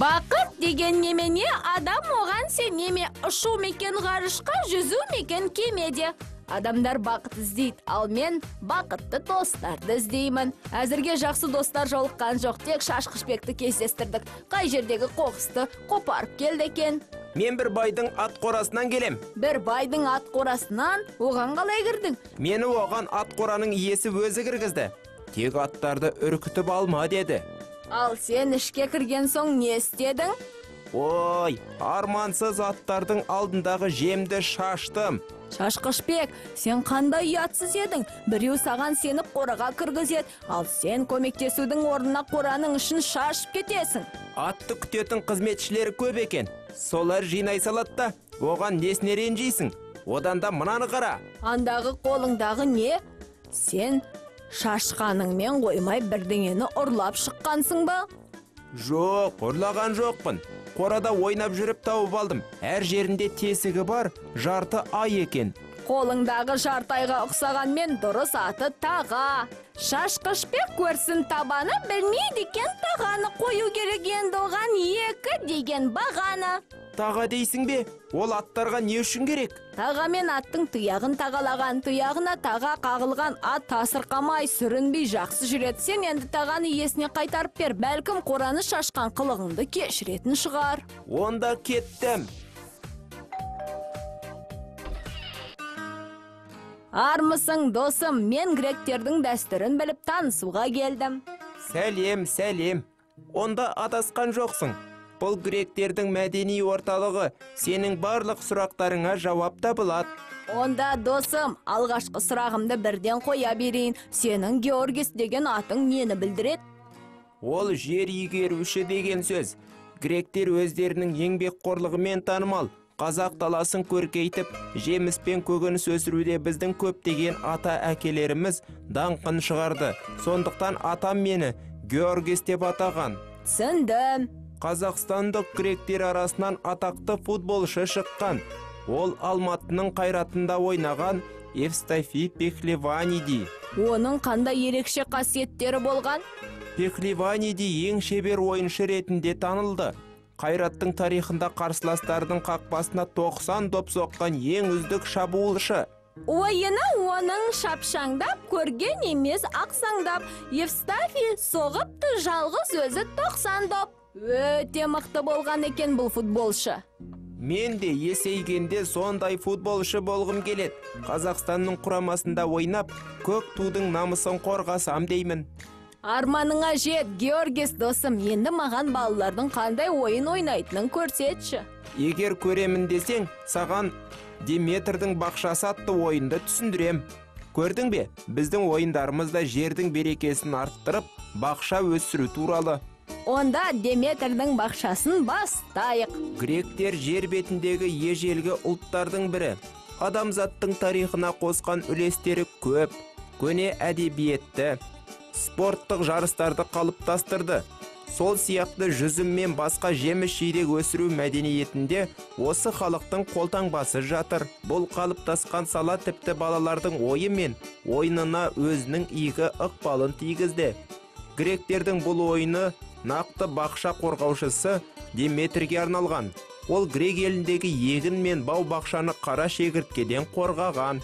Бақыт деген немене, адам оған сенеме, ұшу мекен ғарышқа, жүзу мекен кемеде. Адамдар бақыт іздейді, ал мен бақытты достарды іздеймін. Әзірге жақсы достар жолыққан жоқ, тек Шашқышбекті кездестірдік. Қай жердегі қоқысты қопарып келді екен? Мен бір байдың ат қорасынан келем. Бір байдың ат қорасынан? Оған қалай кірдің? Мені оған ат қораның иесі өзі кіргізді. Тек аттарды үркітіп алма деді. Ал сен ішке кірген соң не істедің? Ой, армансыз аттардың алдындағы жемді шаштым. Шашқышбек, сен қандай ұятсыз едің? Біреу саған сеніп қораға кіргізеді, ал сен көмектесудің орнына қораның ішін шашып кетесің. Атты күтетін қызметшілері көп екен. Солар жинай салады да, оған несіне ренжисің? Одан да мынаны қара. Андағы қолыңдағы не? Сен шашқаныңмен қоймай бірдеңені ұрлап шыққансың ба? Жоқ, ұрлаған жоқпын. Қорада ойнап жүріп тауып алдым. Әр жерінде тесігі бар, жарты ай екен. Қолыңдағы жарты айға ұқсағанмен дұрыс аты таға. Шашқышбек көрсін табаны, білмейді екен тағаны, қою керек енді оған 2 деген бағаны. Таға дейсің бе? Ол аттарға не үшін керек? Тағамен аттың тұяғын тағалаған, тұяғына таға қағылған ат тасырқамай, сүрінбей жақсы жүреді. Сен енді тағаны иесіне қайтарып бер, бәлкім қораны шашқан қылығыңды кешіретін шығар. Онда кеттім. Армысың, досым, мен гректердің дәстүрін біліп танысуға келдім. Сәлем, сәлем. Онда адасқан жоқсың. Бұл гректердің мәдени орталығы. Сенің барлық сұрақтарыңа жауап табылады. Онда, досым, алғашқы сұрағымды бірден қоя берейін. Сенің Георгис деген атың нені білдіреді? Ол жер игеруші деген сөз. Гректер өздерінің еңбекқорлығымен танымал. Қазақ даласын көркейтіп, жеміс пен көкөніс өсіруде біздің көптеген ата-әкелеріміз даңқын шығарды. Сондықтан атам мені Георгис деп атаған. Түсіндім. Қазақстандық гректер арасынан атақты футболшы шыққан. Ол Алматының Қайратында ойнаған Евстафий Пехлеваниди. Оның қандай ерекше қасиеттері болған? Пехлеваниди ең шебер ойыншы ретінде танылды. Қайраттың тарихында қарсыластардың қақпасына 90 доп соққан ең үздік шабуылшы. Ойыны оның шапшаңдап, көрген емес ақсаңдап. Евстафий соғыпты жалғыз өзі 90 доп. Өте мықты болған екен бұл футболшы. Мен де есейгенде сондай футболшы болғым келеді. Қазақстанның құрамасында ойнап, көк тудың намысын қорғасам деймін. Арманыңа жет, Георгис досым, енді маған балалардың қандай ойын ойнайтынын көрсетші. Егер көремін десең, саған Деметрдің бақшасы атты ойынды түсіндірем. Көрдің бе, біздің ойындарымызда жердің берекесін арттырып, бақша өсіру туралы. Онда Деметрдің бақшасын бастайық. Гректер жер бетіндегі ежелгі ұлттардың бірі. Адамзаттың тарихына қосқан үлестері көп. Көне әдебиетті, спорттық жарыстарды қалыптастырды. Сол сияқты жүзім мен басқа жеміс-жидек өсіру мәдениетінде осы халықтың қолтаңбасы жатыр. Бұл қалыптасқан сала тіпті балалардың ойы мен ойынына өзінің игі ықпалын тигізді. Гректердің бұл ойыны нақты бақша қорғаушысы Деметрге арналған. Ол грек еліндегі егін мен бау-бақшаны қара шегірткеден қорғаған.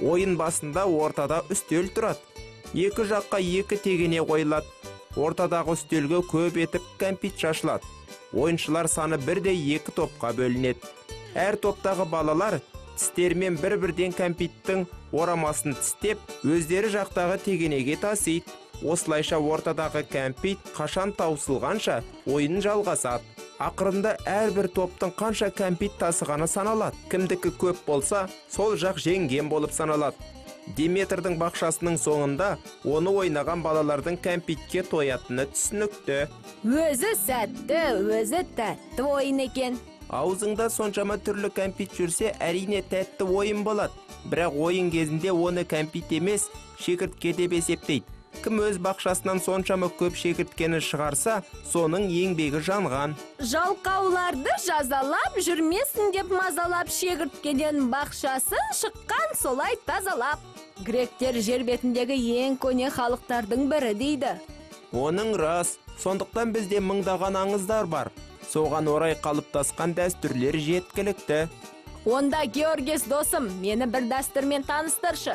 Ойын басында ортада үстел тұрады. Екі жаққа екі тегене қойылады. Ортадағы үстелге көп етіп кәмпит шашылады. Ойыншылар саны бірдей екі топқа бөлінеді. Әр топтағы балалар тістерімен бір-бірден кәмпиттің орамасын тістеп, өздері жақтағы тегенеге тасиды. Осылайша ортадағы кәмпит қашан таусылғанша ойын жалғасады. Ақырында әрбір топтың қанша кәмпит тасығаны саналады. Кімдікі көп болса, сол жақ жеңген болып саналады. Деметрдің бақшасының соңында оны ойнаған балалардың кәмпитке тоятыны түсінікті. Өзі сәтті, өзі тәтті ойын екен. Аузыңда соншама түрлі кәмпит жүрсе, әрине тәтті ойын болады. Бірақ ойын кезінде оны кәмпит емес, шегіртке деп есептейді. Кім өз бақшасынан соншама көп шегірткені шығарса, соның еңбегі жанған. Жалқауларды жазалап, жүрмесін деп мазалап, шегірткеден бақшасын шыққан солай тазалап. Гректер жер бетіндегі ең көне халықтардың бірі дейді. Оның рас, Сондықтан бізде мыңдаған аңыздар бар. Соған орай қалыптасқан дәстүрлер жеткілікті. Онда, Георгис досым, мені бір дәстүрмен таныстыршы.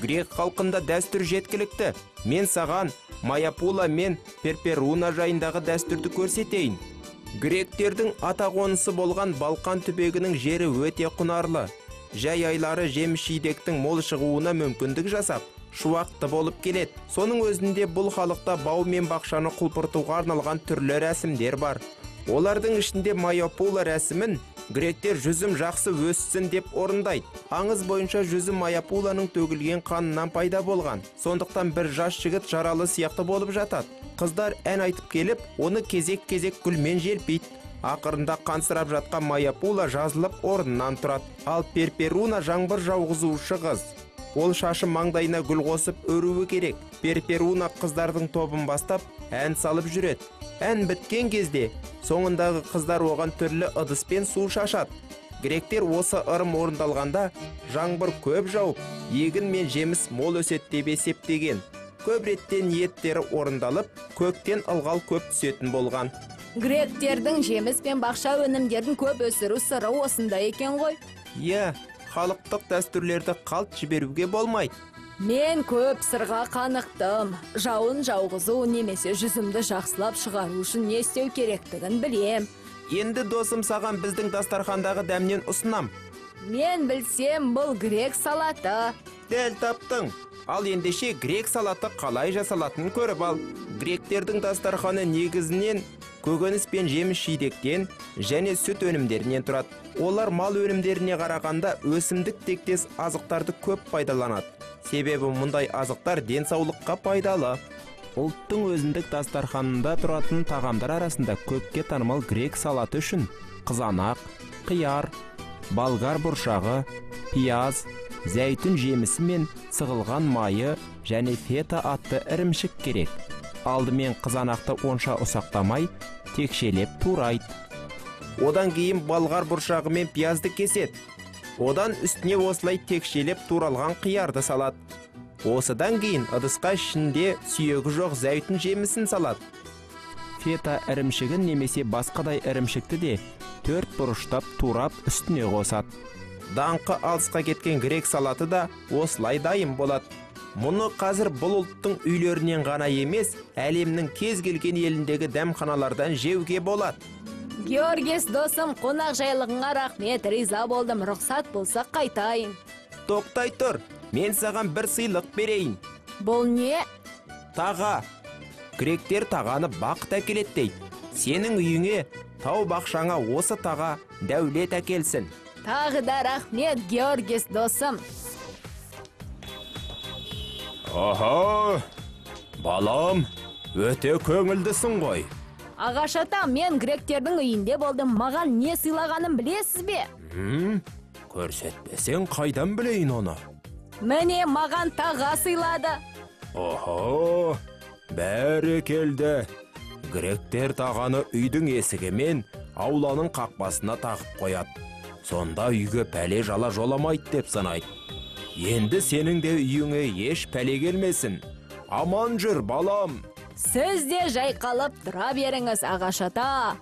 Грек халқында дәстүр жеткілікті. Мен саған Маяпула мен Перперуна жайындағы дәстүрді көрсетейін. Гректердің ата қонысы болған Балқан түбегінің жері өте құнарлы. Жай айлары жеміс-жидектің мол шығуына мүмкіндік жасап, шуақты болып келеді. Соның өзінде бұл халықта бау мен бақшаны құлпыртуға арналған түрлі рәсімдер бар. Олардың ішінде Маяпула рәсімін гректер жүзім жақсы өссін деп орындайды. Аңыз бойынша жүзім Маяпуланың төгілген қанынан пайда болған. Сондықтан бір жас жігіт жаралы сияқты болып жатады. Қыздар ән айтып келіп, оны кезек-кезек гүлмен желпейді. Ақырында қансырап жатқан Маяпула жазылып орнынан тұрады. Ал Перперуна жаңбыр жауғызушы қыз. Ол шашы маңдайына гүл қосып өруі керек. Перперуна қыздардың тобын бастап, ән салып жүреді. Ән біткен кезде соңындағы қыздар оған түрлі ыдыспен су шашады. Гректер осы ырым орындалғанда жаңбыр көп жауып, егін мен жеміс мол өседі деп есептеген. Көп ретте ниеттері орындалып, көктен ылғал көп түсетін болған. Гректердің жеміс пен бақша өнімдерін көп өсіру сыры осында екен ғой. Иә, халықтық дәстүрлерді қалт жіберуге болмайды. Мен көп сырға қанықтым. Жауын жауғызу немесе жүзімді жақсылап шығару үшін не істеу керектігін білем. Енді досым саған біздің дастархандағы дәмнен ұсынам. Мен білсем, бұл грек салаты. Дәл таптың. Ал ендеше грек салаты қалай жасалатынын көріп ал. Гректердің дастарханы негізінен көкөніс пен жеміс-жидектен және сүт өнімдерінен тұрады. Олар мал өнімдеріне қарағанда өсімдік тектес азықтарды көп пайдаланады. Себебі мұндай азықтар денсаулыққа пайдалы. Ұлттың өзіндік дастарханында тұратын тағамдар арасында көпке танымал грек салаты үшін қызанақ, қияр, болгар бұршағы, пияз, зәйтүн жемісі мен сығылған майы және фета атты ірімшік керек. Алдымен қызанақты онша ұсақтамай, текшелеп турайды. Одан кейін болгар бұршағы мен пиязды кеседі. Одан үстіне осылай текшелеп туралған қиярды салады. Осыдан кейін ыдысқа ішінде сүйегі жоқ зәйтүн жемісін салады. Фета ірімшігін немесе басқадай ірімшікті де төрт бұрыштап турап үстіне қосады. Даңқы алысқа кеткен грек салаты да осылай дайын болады. Мұны қазір бұл ұлттың үйлерінен ғана емес, әлемнің кез келген еліндегі дәмханалардан жеуге болады. Георгис досым, қонақжайлығыңа рахмет, риза болдым, рұқсат болса қайтайын. Тоқтай тұр, мен саған бір сыйлық берейін. Бұл не? Таға. Гректер тағаны бақыт әкеледі дейді. Сенің үйіңе, тау бақшаңа осы таға дәулет әкелсін. Тағы да рахмет, Георгис досым. Аха, балам, өте көңілдісің ғой. Ағаш ата, мен гректердің үйінде болдым. Маған не сыйлағанын білесіз бе? Көрсетпесең қайдан білейін оны? Міне, маған таға сыйлады. Охо, бәрекелді. Гректер тағаны үйдің есігі мен ауланың қақпасына тағып қояды. Сонда үйге пәле жала жоламайды деп санайды. Енді сенің де үйіңе еш пәле келмесін. Аман жүр, балам. Сіз де жайқалып тұра беріңіз, ағаш ата.